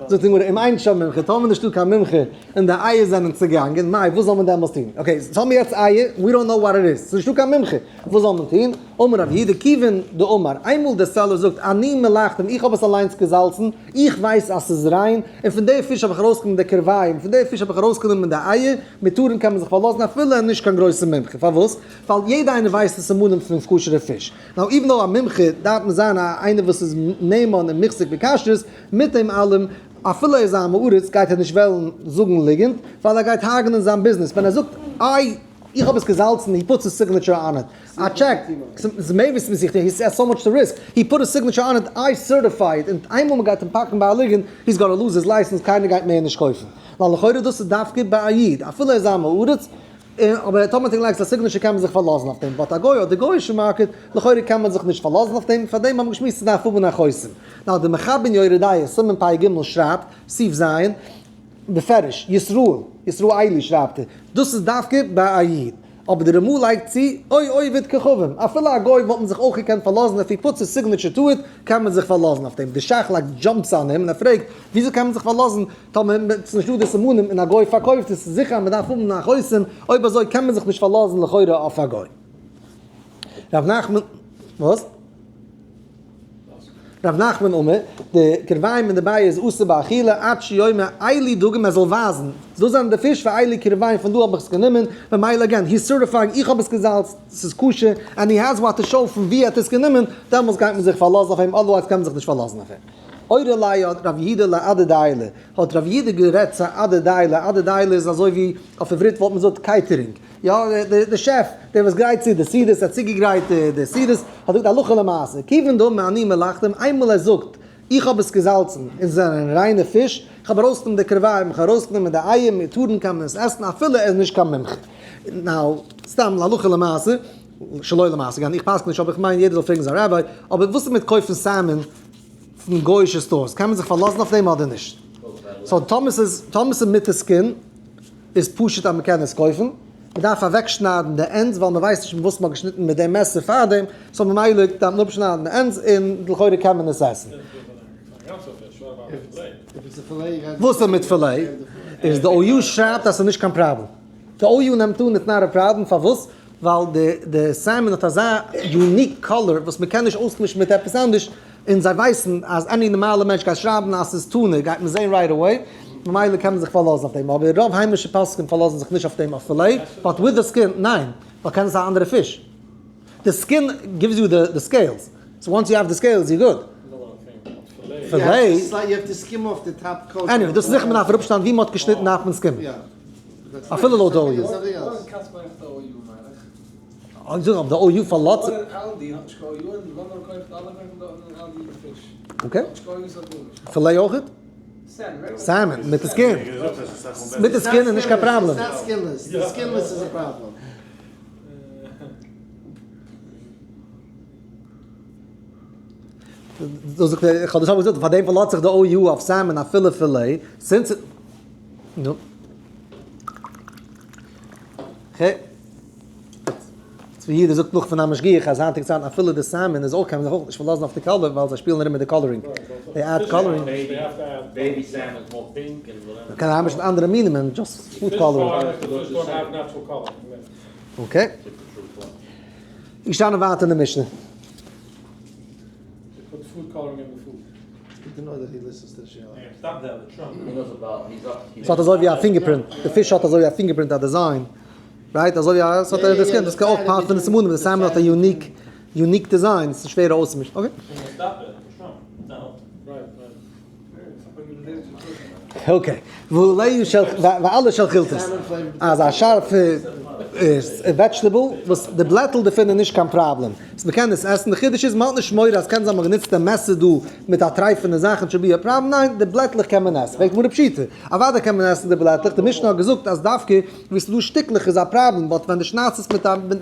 זאגט די גמרא, אם אין שם מומחה, טאמער נישטא קיין מומחה און די אייער זענען צעגאנגען, מאי, וואס זאל מען דעמאלס טון? Okay, so האבן מיר יעצט אייער, we don't know what it איז, ס'איז נישטא קיין מומחה, וואס זאל מען טון? אמר רב יהודה כיוון דאמר, איינמאל דער seller זאגט אני מלחתים, איך האב עס אליינס געזאלצן, איך ווייס אז ס'איז ריין, און פון די פיש האב איך ארויסגענומען די קרביים, פון די פיש האב איך ארויסגענומען די אייער, מותרין קען מען זיך פארלאזן אפילו נישט קיין גרויסע מומחה, פארוואס? ווייל יעדע איינער ווייסט די סימנים פון כשר'ע פיש. Now even though א מומחה דארף מען זיין א איינער וואס איז נאמן און מוחזק בכשרות, מיט דעם אלעם אפילו ער איז א עם הארץ גייט ער נישט וועלן זאגן ליגנט, ווייל ער גייט הרג'נען זיין ביזנעס, ווען ער זאגט איי איך האב עס געזאלצן he puts his signature on it, א טשעק, ס'איז מער ווי he has so much to risk, he put his signature on it, I certify it, און איינמאל מ'גייט אים פאקן ביי א ליגנט, he's gonna lose his license, קיינער גייט מער נישט קויפן. ווייל לכאורה דאס איז דווקא ביי א איד, אפילו ער איז א עם הארץ, אבער טאמער האט ער געלייגט א signature קען מען זיך פארלאזן אויף דעם, but א גוי אדער גוי'אישע market, לכאורה קען מען זיך נישט פארלאזן אויף דעם, פארדעם האט מען געשמועסט ס'דארף האבן א חותם. Now די מחבר אין יורה דעה, סימן פ ג שרייבט, סעיף ז', בפירוש, ישראל, ישראלי שרייבט ער, דאס איז דווקא ביי א איד. אבער די רמא לייגט צו, או עובד כוכבים, אפילו א גוי וואלט מען זיך אויך געקענט פארלאזן if he puts his signature to it, קען מען זיך פארלאזן אויף דעם. די שך לייגט jumps on him און ער פרעגט, וויאזוי קען מען זיך פארלאזן טאמער ס'איז נישטא די סימנים און א גוי פארקויפט עס, איז זיכער אז מ'דארף האבן א חותם, אויב אזוי קען מען זיך נישט פארלאזן לכאורה אויף א גוי. ר' נחמן, וואס? ר' נחמן אמר, די קרביים און די ביעא איז אסור באכילה עד שיאמר אלו דגים ער זאל ווייזן, דאס זענען די פיש ואלו קרביים פון דא האב איך עס גענומען, ממילא again, he's certifying איך האב עס געזאלצט, ס'איז כשר, and he has what to show פון ווי ער האט עס גענומען, דעמאלטס גייט מען זיך פארלאזן אויף אים, otherwise קען מען זיך נישט פארלאזן אויף אים. אורי ליה האט רב יהודה לאדא דיילא, האט רב יהודה גערעדט צו אדא דיילא, אדא דיילא איז אזוי ווי אויף עברית וואלט מען געזאגט catering, יא די שעף, דער וואס גרייט צו די סעודות, האט צוגעגרייט די סעודות, האט געזאגט הלכה למעשה, כיוון דאמר אני מלחתים, איינמאל ער זאגט איך האב עס געזאלצן און עס זענען ריינע פיש, איך האב ארויסגענומען די קרביים, איך האב ארויסגענומען די אייער, מותרין קען מען עס עסן אפילו ער איז נישט קיין מומחה. Now, סתם להלכה למעשה, שלא למעשה, again, איך פסק נישט אבער איך מיין יעדער זאל פרעגן זיין רבי, אבער וואס איז מיט קויפן salmon פון גוי'אישע stores, קען מען זיך פארלאזן אויף דעם אדער נישט? So טאמער ס'איז טאמער ס'איז מיט די skin איז פשוט אז מ'קען עס קויפן, מ'דארף אוועקשניידן די ends ווייל מ'ווייסט נישט מיט וואס מ'האט געשניטן מיט דעם מעסער פארדעם, so ממילא דארף מען אפשניידן די ends און לכאורה קען מען עס עסן. וואס איז מיט fillet? איז די OU שרייבט אז ס'איז נישט קיין פראבלעם. די OU נעמט אן it's not a problem, פארוואס? ווייל די salmon האט אזא unique color וואס מ'קען נישט אויסמישן מיט עפעס אנדערש, און זיי ווייסן אז any נארמאלע מענטש גייט שרייבן אז ס'איז tuna גייט מען זען right away, ממילא קען מען זיך פארלאזן אויף דעם, אבער רוב היימישע פוסקים פארלאזן זיך נישט אויף דעם אויף fillet, but with the skin, ניין, ווייל קען עס זיין אנדערע פיש. די skin gives you the scales, so once you have the scales you good. Fillet. Anyway, דאס איז זיכער מ'דארף אראפשניידן ווי מ'האט געשניטן דארף מען skim ען. אפילו לויט די OU. איך זאג אויב די OU פארלאזט זיך. Okay. Fillet אויכעט? Salmon מיט די skin. מיט די skin איז נישט קיין פראבלעם. דאס זאגט ער, איך האב דאס אויך געזאגט, פאר דעם פארלאזט זיך די OU אויף salmon אפילו fillet, since נו. Okay. צבי יהודה זאגט נאך פון א משגיח אז היינטיגע צייטן אפילו די salmon איז אויך קען מען זיך אויך נישט פארלאזן אויף די color ווייל זיי שפילן ארום מיט די coloring. They add coloring. Baby salmon is more pink and whatever. מ'קען אריינמישן אנדערע מינים און just food coloring. Okay. געשטאנען ווייטער אין די משנה. ס'האט אזוי ווי א fingerprint, די פיש האט אזוי ווי א fingerprint א design, right? אזוי ווי א, ס'האט א, דאס קען, דאס קען אויך part פון די סימנים, די salmon האט א unique, unique design, ס'איז שווער אויסצומישן, okay. Okay, ואלו של חילתות, אז א שארפע vegetable וואס די בלעטל דערפון איז נישט קיין פראבלעם, so מ'קען עס עסן, די חידוש איז מ'האט נישט מורא אז קען זיין מ'האט גענוצט די מעסער דא מיט א טרייפענע זאך און should be a problem, ניין, די בלעטלעך קען מען עסן, פרעגט גמרא פשיטא, אוודאי קען מען עסן די בלעטלעך, די משנה האט געזאגט אז דווקא ווי ס'איז דא שטיקלעך איז א פראבלעם, but ווען דו שניידסט עס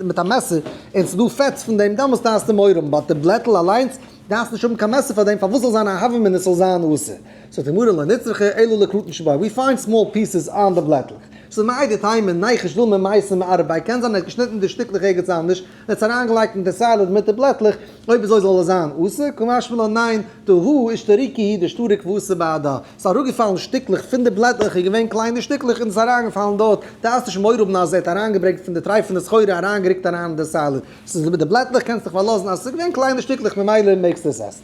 מיט א מעסער און ס'איז דא פעטס פון דעם דאמאלס דארפסטו מורא האבן, but די בלעטל אליינס דארפסט נישט האבן קיין מעסער פאר דעם, פארוואס זאל זיין א הוה אמינא ס'זאל זיין אסור? זאגט די גמרא לא נצרכא אלא לקרוטין שבה, we find small pieces on די בלעטלעך. ס'איז מהו דתימא ניחוש דילמא מייתי מערב ביה, קען זיין ער האט געשניטן די שטיקלעך ערגעץ אנדערש און האט עס אריינגעלייגט אין די salad מיט די בלעטלעך, אויב אזוי זאל עס זיין אסור, קא משמע לן ניין, דהא אישתרוקי הוא דאשתריק ואתי בהדה, ס'איז אראפגעפאלן שטיקלעך פון די בלעטלעך איז געווען קליינע שטיקלעך און עס איז אריינגעפאלן דארט, דארפסט נישט מורא האבן אז ער האט אריינגעברענגט פון די טרייפענע סחורה אריינגערוקט אריין אין די salad. ס'איז מיט די בלעטלעך קענסט דיך פארלאזן אז ס'איז געווען קליינע שטיקלעך ממילא מעגסטו עס עסן.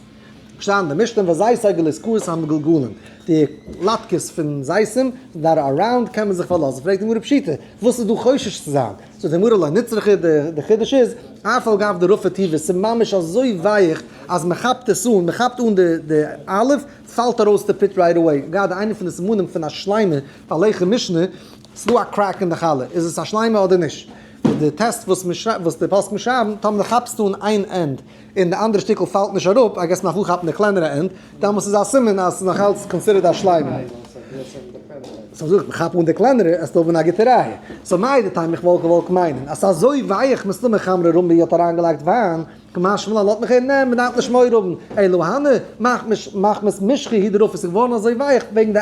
געשטאנען די משנה וזיתי גלוסקאות המגולגלין, די לאטקעס פון זיתים that are round קען מען זיך פארלאזן, פרעגט די גמרא פשיטא, וואס איז דא חושש צו זיין? זאגט די גמרא לא נצרכא, די חידוש איז, אף על גב דרפי טבא, ס'איז ממש אזוי ווייך אז מ'כאפט עס אן, מ'כאפט אן די olive, פאלט ארויס די pit right away, גראדע איינע פון די סימנים פון א שלימה פאר לחם משנה, ס'דא א crack אין די חלה, איז עס א שלימה אדער נישט? די טעסט וואס מען שרייבט וואס די פוסקים שרייבן, טאמער די כאפסט אן איין end און די אנדערע שטיקל פאלט נישט אראפ, I guess מ'דארף אנכאפן די קלענערע end, דאמאלס איז א סימן אז ס'איז נאך אלץ considered א שלימה. So זאג איך, כאפ אן די קלענערע, עסטו האבן א גוטע ראיה. So מהו דתימא איך וואלט געוואלט מיינען אז ס'איז אזוי ווייעך מסתמא חמרא רמי האט אריינגעלייגט וויין, קא משמע לן לאט מיך הערן נע מ'דארף נישט מורא האבן, אלא הני מחמת משחא הוא דרפי ס'איז געווארן אזוי ווייך וועגן די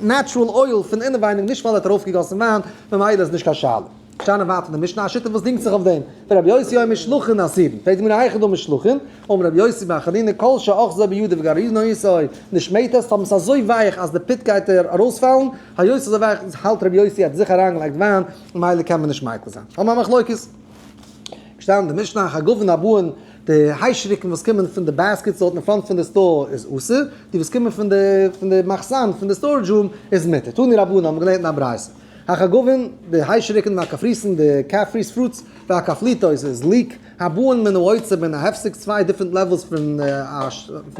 natural oil פון אינעווייניג נישט ווייל ער האט ארויפגעגאסן וויין, ממילא איז נישט קיין שאלה. געשטאנען ווייטער אין די משנה א שיטה וואס דינגט זיך אויף דעם, ורבי יוסי אומר משלוחין אסורין, פרעגט די גמרא היכי דמי משלוחין, אמר רבי יוסי בר חנינא כל שאוחזו בידו וגרעינו אותו נשמטת, טאמער ס'איז אזוי ווייך אז די pit גייט ארויספאלן, היות ס'איז אזוי ווייך האלט רבי יוסי האט זיכער אריינגעלייגט וויין, ממילא קען מען נישט מיקל זיין. האבן א מחלוקת. געשטאנען די משנה החגבין הבאין, די היישעריקן וואס קומען פון די baskets דארט אין front פון די store איז אסור, די וואס קומען פון די פון די מחסן פון די storage room איז מותר. תנו רבנן האבן געלערנט אין א ברייתא. החגבין, די היישעריקן והקפריסין, די קפריס fruits, והקפליטות איז leek, הבאין מן האוצר ומן ההפסק, צוויי different levels פון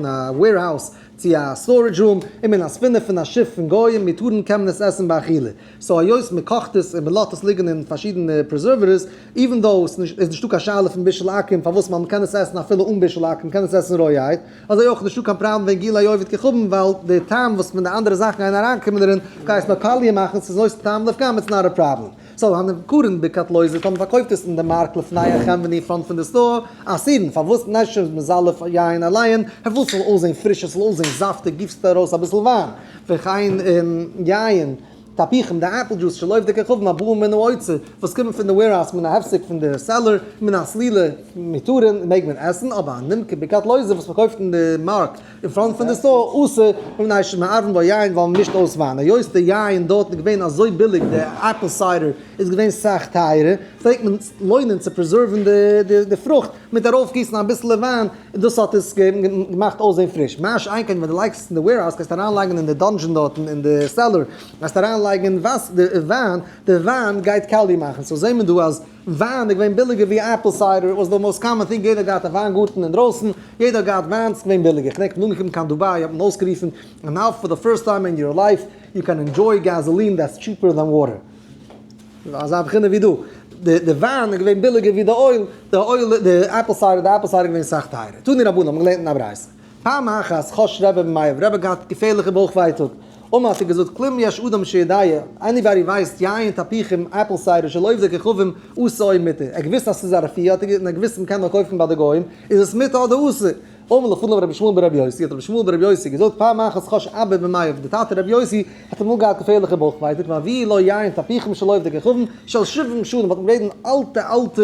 א warehouse צו א storage room, און מן הספינה פון א שיף פון גוים, מותרין קען מען עס עסן באכילה. So היות מען קאכט עס און מען לאזט עס ליגן אין פארשידענע preservatives, even though עס איז נישטא קיין שאלה פון בישול עכו"ם פארוואס ווייל מען קען עס עסן אפילו אן בישול עכו"ם קען עס עסן רויערהייט, אזוי אויך נישטא קיין פראבלעם וועגן גיעולי עובד כוכבים ווייל די טעם וואס פון די אנדערע זאכן גייען אריינקומען דערין גייט עס נאר קאליע מאכן, ס'איז נושא טעם לפגם it's not a problem. So הנמכרין בקטלויזית אויב מען פארקויפט עס אין די מארק לפני החנווני אין front פון די store, אסורין, פארוואס נישט מזלף יין עליהן, פארוואס ס'זאל אויסזען פריש עס זאל אויסזען זאפטיג גיבסטו ארויס אביסל וויין, וכן יין. תפוחים, די apple juice, שלא עובדי כוכבים הבאים מן האוצר, וואס קומען פון די warehouse מן ההפסק פון די cellar, מן הסלילה מותרין, מעג מען עסן, אבער הנמכר בקטלא וואס מען קויפט אין די מארק אין front פון די store, אסור, מפני שמערבין בו יין, ווייל מען מישט אויס וויין. היות די יין דארט איז געווען אזוי ביליג, די apple cider איז געווען סאך טייערער, פלעגט מען לוינען צו preserve ן די פרוכט מיט ארויפגיסן אביסעלע וויין, און דאס האט עס געמאכט אויסזען פריש. מה שאין כן ווען דו לייגסט עס אין די warehouse, גייסטו אריינלייגן אין די dungeon דארטן אין די cellar, גייסטו אריינלייגן די וויין, די וויין גייט קאליע מאכן. So זעהן מיר דא אז וויין איז געווען ביליגער ווי apple cider, was the most common thing, יעדער האט געהאט א וויינגארטן אינדרויסן, יעדער האט געהאט וויין, ס'איז געווען ביליגער. כ'דענק כ'בין אנגעקומען קיין דובאי האט מען אויסגערופן, and now for the first time in your life you can enjoy gasoline that's cheaper than water. אזא בחינה ווי דא, די וויין איז געווען ביליגער ווי די oil, די oil, די apple cider, די apple cider איז געווען סאך טייערער. תנו רבנן האבן געלערנט אין א ברייתא. פעם אחת חש רבי במעיו, רבי האט געהאט געפערליכע בויך ווייטאג, אמר האט ער געזאגט, כלום יש אדם שיודע, anybody ווייסט יין תפוחים, apple cider, של עובדי כוכבים, אסור או מותר, ער האט געוואוסט אז ס'איז א רפואה, האט ער געוואוסט מ'קען נאר קויפן ביי די גוים, איז עס מותר אדער אסור? אמר לפניו רבי ישמעאל ברבי יוסי, האט רבי ישמעאל ברבי יוסי געזאגט, פעם אחת חש אבא במעיו, די טאטע רבי יוסי האט אמאל געהאט געפערליכע בויך ווייטאג, והביאו לו יין תפוחים של עובדי כוכבים, של שבעים שנה, מ'האט אים געגעבן אלטע אלטע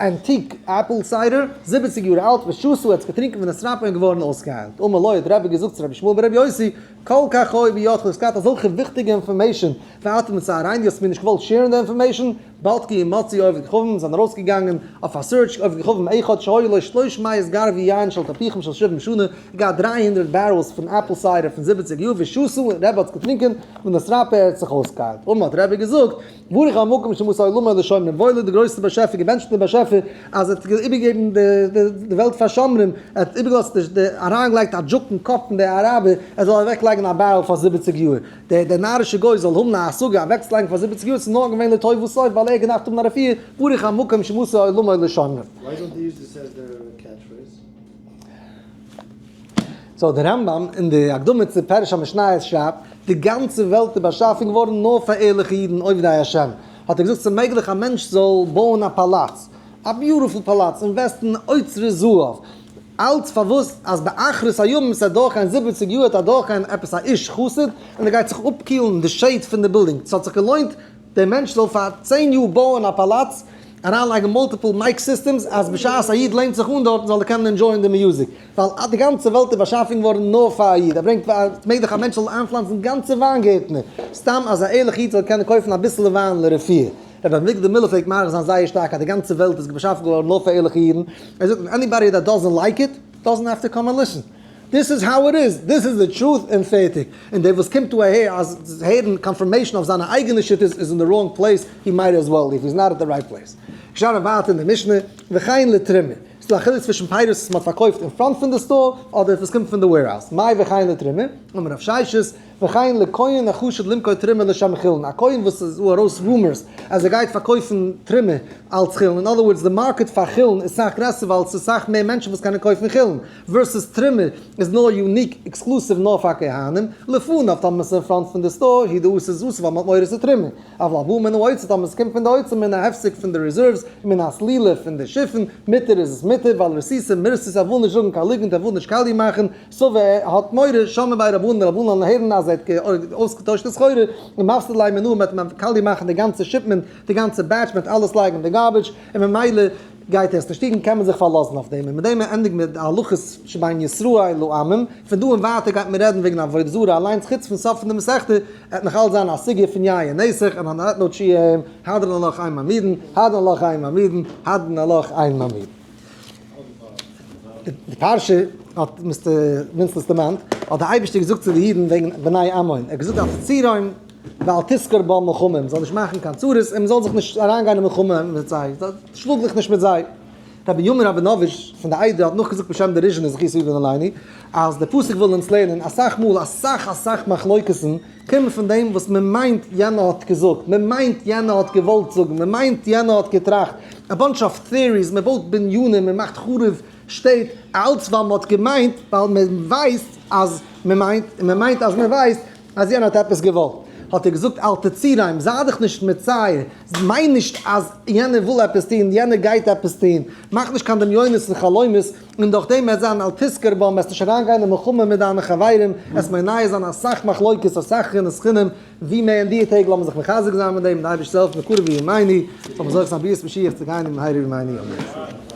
antique apple cider, 70 יאר אלט, ושתה, ער האט עס געטרינקען ונתרפא און געווארן אויסגעהיילט. אמר לו, האט רבי געזאגט צו רבי ישמעאל ברבי יוסי, כל כך היה בידך, האסט געהאט אזעלכע וויכטיגע information, ואתה מצערני, האסט מיר נישט געוואלט share ן די information, בדקו ומצאו עובד כוכבים, זענען ארויסגעגאנגען אויף א search, עובד כוכבים אחד שהיו לו שלוש מאות גרבי יין של תפוחים של שבעים שנה, געהאט 300 barrels פון apple cider פון 70 יאר, ושתה, און רבי האט עס געטרינקען, ונתרפא, ער האט זיך אויסגעהיילט. אמר האט רבי געזאגט, ברוך המקום שמסר עולמו לשומרים, וואויל איז די גרויסע באשעפער, געבענטשט דער באשעפער, אז ער האט איבערגעגעבן די וועלט פאר שומרים, ער האט איבערגעלאזט די, אריינגעלייגט א joke אין קאפ פון די אראבער, ער זאל אוועקלייגן א barrel פאר 70 יאר. דער נארישער גוי זאל האבן א השגה אוועקצולייגן פאר 70 יאר, ס'איז נאר געווען לטוב וסוף, ווייל ער האט געדארפט האבן א רפואה, ברוך המקום שמסר עולמו לשומרים. Why don't they use this as their catchphrase? So דער רמב"ם אין די הקדמה צו פירוש המשניות שרייבט, די גאנצע וועלט איז באשאפן געווארן נאר פאר ערליכע אידן עובדי השם. האט ער געזאגט ס'איז מעגליך א מענטש זאל בויען א פאלאץ, א beautiful פאלאץ, invest ן אוצרות זהב, אלץ פארוואס אז באחרית הימים ס'וועט דורכגיין 70 יאר וועט אדורכגיין עפעס א איש חסיד און ער גייט זיך אפקילן די shade פון די בילדינג. ס'האט זיך געלוינט דער מענטש זאל פאר 10 יאר בויען א פאלאץ, אריינלייגן multiple mic systems אז בשעת א איד לענט זיך אן דארטן זאל ער קענען enjoy ען די music, ווייל די גאנצע וועלט איז באשאפן געווארן נאר פאר א איד. ער ברענגט מעגליך א מענטש זאל איינפלאנצן גאנצע וויינגערטנער סתם אז א ערליכע איד זאל קענען קויפן אביסעלע וויין לרפואה. רבי אביגדור מילער פלעגט מאריך זיין זייער שטארק אז די גאנצע וועלט איז באשאפן געווארן נאר פאר ערליכע אידן. ער זאגט anybody that doesn't like it doesn't have to come and listen. This is how it is, this is the truth און פערטיג. און דער וואס קומט דא אהער אז הערן confirmation אויף זיינע אייגענע שיטות איז אין the wrong place, he might as well leave, he's not at the right place. געשטאנען ווייטער אין די משנה, וכן לתרומה. ס'איז דא א חילוק צווישן פירות וואס מ'האט פארקויפט אין front פון די store אדער וואס קומט פון די warehouse. מאי וכן לתרומה? אמר רב ששת, וכן לכהן החשוד למכור תרומה לשם חולין. א כהן וואס איז דא ארויס rumors אז ער גייט פארקויפן תרומה אלץ חולין. In other words, די market פאר חולין איז סאך גרעסער ווייל ס'איז סאך מער מענטשן וואס קענען קויפן חולין. Versus תרומה איז נאר unique, exclusive נאר פאר כהנים, לפניו טאמער ס'איז אין front פון די store, הוא דאתא איז אסור ווייל מ'האט מורא ס'איז תרומה. אבל הבא מן האוצר טאמער ס'קומט פון די אוצר מן ההפסק פון די reserves, מן הסלילה פון די שיפן, מותר איז עס מותר, ווייל רסיסא מרסיס ער וויל נישט זאגן קיין ליגנט ער וויל נישט קאליע מאכן, סבא ער האט מורא, שמעו בי רבנן די רבנן וועלן הערן אז ער האט אויסגעטוישט די סחורה, און מפסיד ליה מיניה מ'וועט אים קאליע מאכן די גאנצע shipment, די גאנצע batch מ'וועט אלעס לייגן אין די garbage, און ממילא גייט עס נישט טון, קען מען זיך פארלאזן אויף דעם, און מיט דעם ענדיגן מיר די הלכות שבין ישראל לעמים, פון דא און ווייטער גייט מען רעדן וועגן עבודה זרה אליינס, חוץ פון סוף פון די מסכתא עט נאך אלץ זיין א סוגיא פון יין נסך, און אן עט נאט שיעור, הדרן עלך אין מעמידין, הדרן עלך אין מעמידין, הדרן עלך אין מעמידין. די פרשה האט Mister מינצלעס דערמאנט, האט דער אייבערשטער געזאגט צו די אידן וועגן בני עמון, ער האט געזאגט אל תצורם ואל תתגר בם מלחמה, מען זאל נישט מאכן קיין צרות און מען זאל זיך נישט אריינגיין אין מלחמה מיט זיי, שלאג זיך נישט מיט זיי. רבי בנימין ראבינאוויטש פון די עדה האט נאכגעזאגט בשם די ריזשינער זכותו יגן עלינו, אז דער פסוק וויל אונז לערנען אסאך מאל אסאך אסאך מחלוקת'ן קומען פון דעם וואס מען מיינט יענער האט געזאגט, מען מיינט יענער האט געוואלט זאגן, מען מיינט יענער האט געטראכט, א bunch of theories, מען בויט בנינים, מען מאכט חרוב שטעט, אלץ ווייל מען האט געמיינט, ווייל מען ווייסט אז מען מיינט, און מען מיינט אז מען ווייסט אז יענער האט עפעס געוואלט. האט ער געזאגט אל תצורם, זיי דיך נישט מצער, מיין נישט אז יענער וויל עפעס טון, יענער גייט עפעס טון, מאך נישט קיין דמיונות און חלומות, און דורך דעם וועט זיין אל תסגר בם, וועסט נישט אריינגיין אין מלחמה מיט דיינע חברים, עס מונע זיין אסאך מחלוקת, אסאך קנאת חינם, ווי מער אין די טעג לאמיר זיך מחזק זיין מיט דעם, די אייבערשטער זאל העלפן בקרוב בימינו, זאל מען זוכה זיין ביאת משיח צו גיין במהרה בימינו אמן.